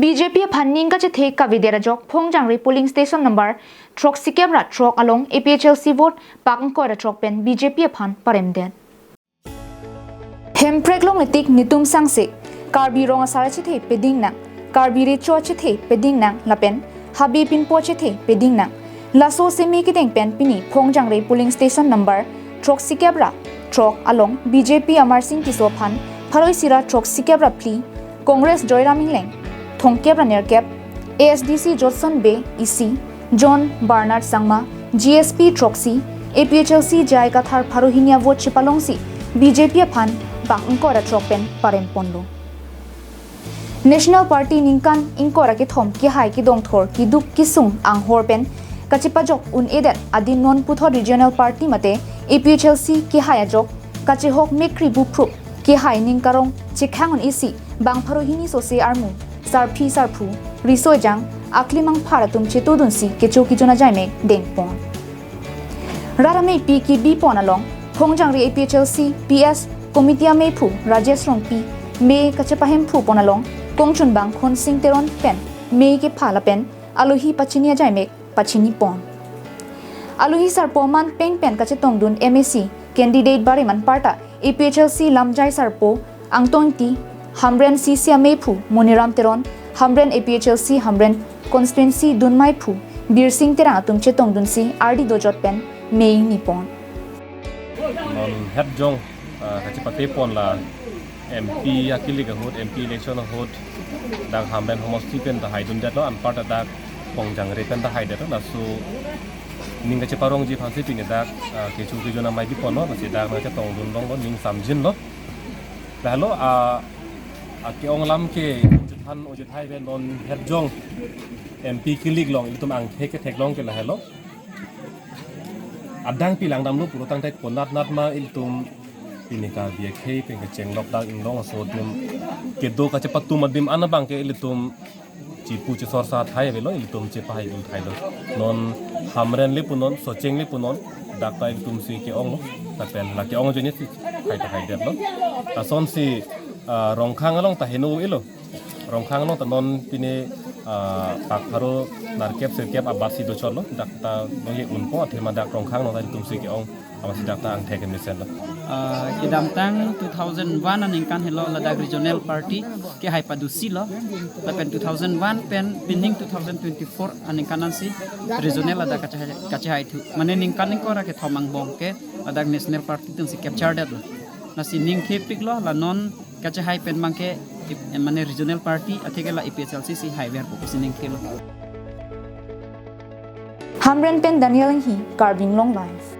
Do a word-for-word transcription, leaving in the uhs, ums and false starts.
B J P aphan ning kachethe kavedet ajok Phongjangre polling station number throksikep ra throk along A P H L C vote pak ingkoi ra throk pen B J P aphan paremdet. Hemprek longle tik netum sangse, Karbi Rong Asar achethe peding nang, Karbi Recho achethe peding nang lapen Habe Pinpo achethe peding nang. Laso seme kedeng pen pini Phongjangre polling station number throksikep ra throk along B J P Amarsing Tisso aphan pharo isi ra throksikep ra phli, Congress Joyram Engleng thomkep ra nerkep, A S D C Jotson Bey isi, John Bernard Sangma, G S P throksi, A P H L C J I Kathar pharo hini avote chepalongsi B J P aphan pak ingkoi ra throk pen parem ponlo. National Party ningkan ingkoi ra kethom kehai kedongthor keduk kesung anghor pen kachepajok un-edet adin non puthot Regional Party mate A P H L C kehai ajok kachehok mekri buprup kehai ning karong chekhang un-isi bang pharo hini sose armu sarpi sarphu riso ejang akli mangphar atum chetudunsi kecho kejun ajaimek dengpon. Rat ameipi kebi pon along Phongjangre A P H L C P S Committee ameiphu Rajesh Rongpi, mei kachepahemphu pon along kongchunbang Khonsing Teron pen mei kepha lapen alohi pachini ajaimek pachini pon. Alohi sarpo man peng pen kachetongdun M A C candidate barim anparta A P H L C lamjai sarpo Angtong Ingti, Hamren C C ameiphu Moniram Teron, Hamren A P H L C Hamren constituency dunmeiphu Birsing Terang atum chetongdunsi ardi dojot pen mei nipon. Non het jong, ah, kachepate pon la M P akilik ahut, M P election ahut, dak Hamren homosti pen ta haidundetlo, anparta dak Phongjangre pen ta haidetlo, laso ning kacheparongji aphansi pini dak, ah, kecho kejun amei biponlo, lasi dak nangchetongdun longlo, ning samjinlo. Lahelo, ah, ah, ke-ong alam ke, chethan ojethai pen non het jong M P kilik long, ilitum angthek ketheklong ke lahelo. Adang pilang damlo pulotangte konat nat ma ilitum pini Karbi akhei pen kechenglok dang inglong aso atum kedo kachepatum adim an abang ke ilitum chipu chesor sa thai avelo, ilitum chepahai un thailo. Non Hamren le punon, Socheng le punon, dak ta ilitumsi ke-onglo, lapen la ke-ong ajoinesi hai ta haidetlo. Lasonsi, ah, Rongkhang along ta heno ilo. Rongkhang along ta non pini, ah, pak pharo nerkep sirkep abatsi dochotlo, dak ta nangje-unpo, athema dak Rongkhang along ta ilitumsi ke-ong, amatsi dak ta angthek mesenlo. Ah, kedamtang two thousand one aningkan helo ladak regional party kehai padusilo. Lapen two thousand one pen pining two thousand twenty-four aningkan ansi regional ladak kachehai, kachehaithu. Mane ningkan ingkoi ra kethom angbong ke ladak national party atumsi capture detlo. Lasi ning thepiklo, la non kachehai pen abang ke, eh, mane regional party atheke la A P H L C si haiverpo pusi ning thelo. Hamren pen Daniel Inghi, Karbi Anglong Live.